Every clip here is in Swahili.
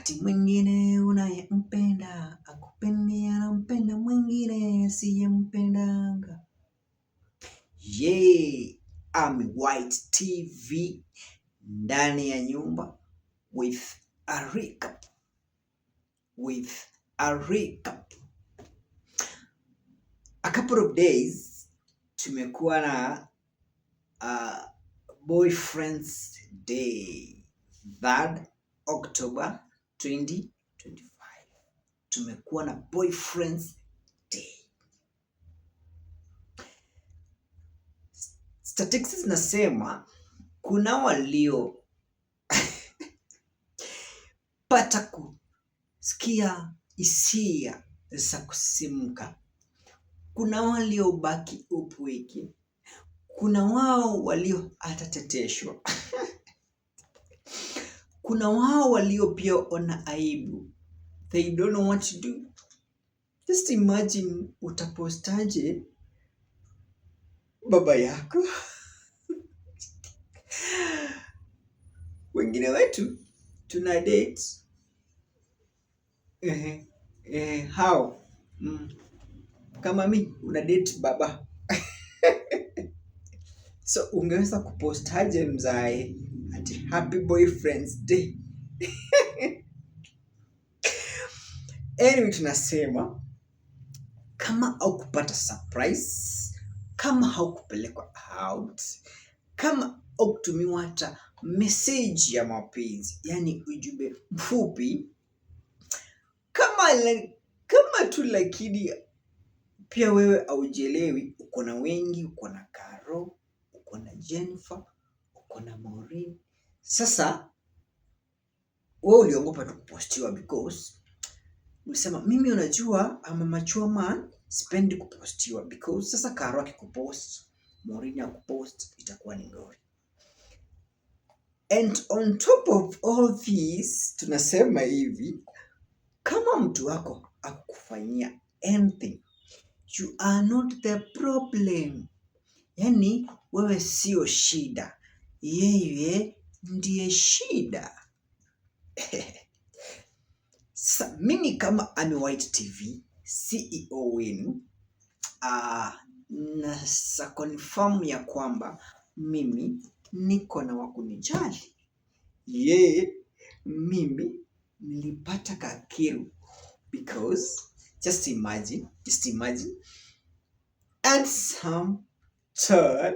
Wakati mwingine unayempenda akupendi, anampenda mwingine asiyempendanga. Yeah, Ami White TV ndani ya nyumba with a recap, with a recap. A couple of days tumekuwa na Boyfriend's Day, 3rd October 2025. Tumekuwa na Boyfriend's Day. Statistics zinasema kuna walio pata kusikia hisia za kusisimka, kuna waliobaki upweke, kuna wao walio hatateteshwa kuna wao walio pia ona aibu, they don't know what to do. Just imagine utapostaje baba yako. Wengine wetu tuna date how kama mi una date baba so ungeweza kupostaje mzae ati happy boyfriends day? Anyway, tunasema kama haukupata surprise, kama haukupelekwa out, kama haukutumiwa hata message ya mapenzi, yani ujumbe mfupi, kama tu lakini pia wewe haujielewi, uko na wengi, uko na Caro, uko na Jennifer, uko na Maureen. Sasa wewe uliogopa tu kupostiwa because ulisema mimi, unajua I'm a mature man, sipendi kupostiwa because sasa Caro akikupost, Maureen akupost, itakuwa ni ngori. And on top of all this, tunasema hivi, kama mtu wako akukufanyia anything, you are not the problem. Yani wewe sio shida, yeye ndiye shida. Sasa mimi kama Ami White TV CEO wenu, nasa confirm ya kwamba mimi niko na wakunijali. Ye, mimi nilipata kakiru because just imagine, just imagine and some turn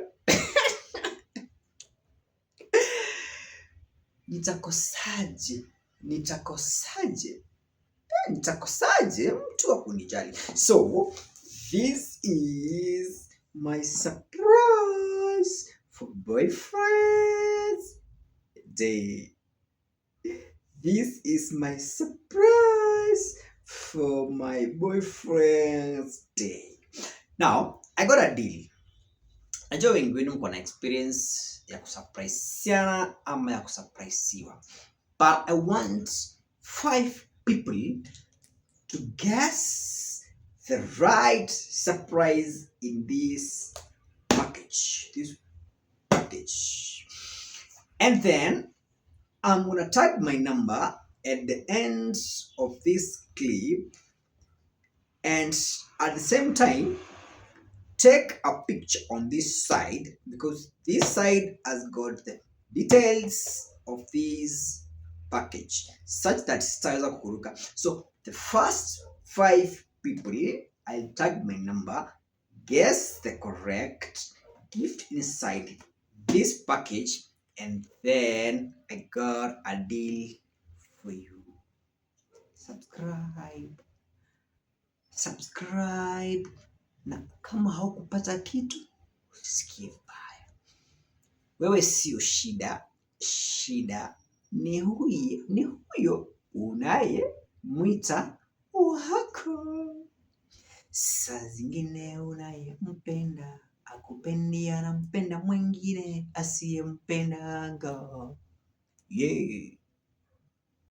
nitakosaje, nitakosaje, nitakosaje mtu wa kunijali? So this is my surprise for boyfriends day. This is my surprise for my boyfriend's day. Now, I got a deal. Najua wengi wenu mko na experience ya kusurprise-iana ama ya kusurprise-iwa. But I want 5 people to guess the right surprise in this package. This package. And then I'm going to tag my number at the end of this clip, and at the same time take a picture on this side, because this side has got the details of this package such that sitaweza kukuruka. So the first 5 people, I'll tag my number, guess the correct gift inside this package, and then I got a deal for you. Subscribe, subscribe. Na kama haukupata kitu usisikie vibaya. Wewe sio shida, shida ni huyo, ni huyo unayemwita wako. Saa zingine unayempenda akupendi, anampenda mwingine asiyempendanga. Yeah.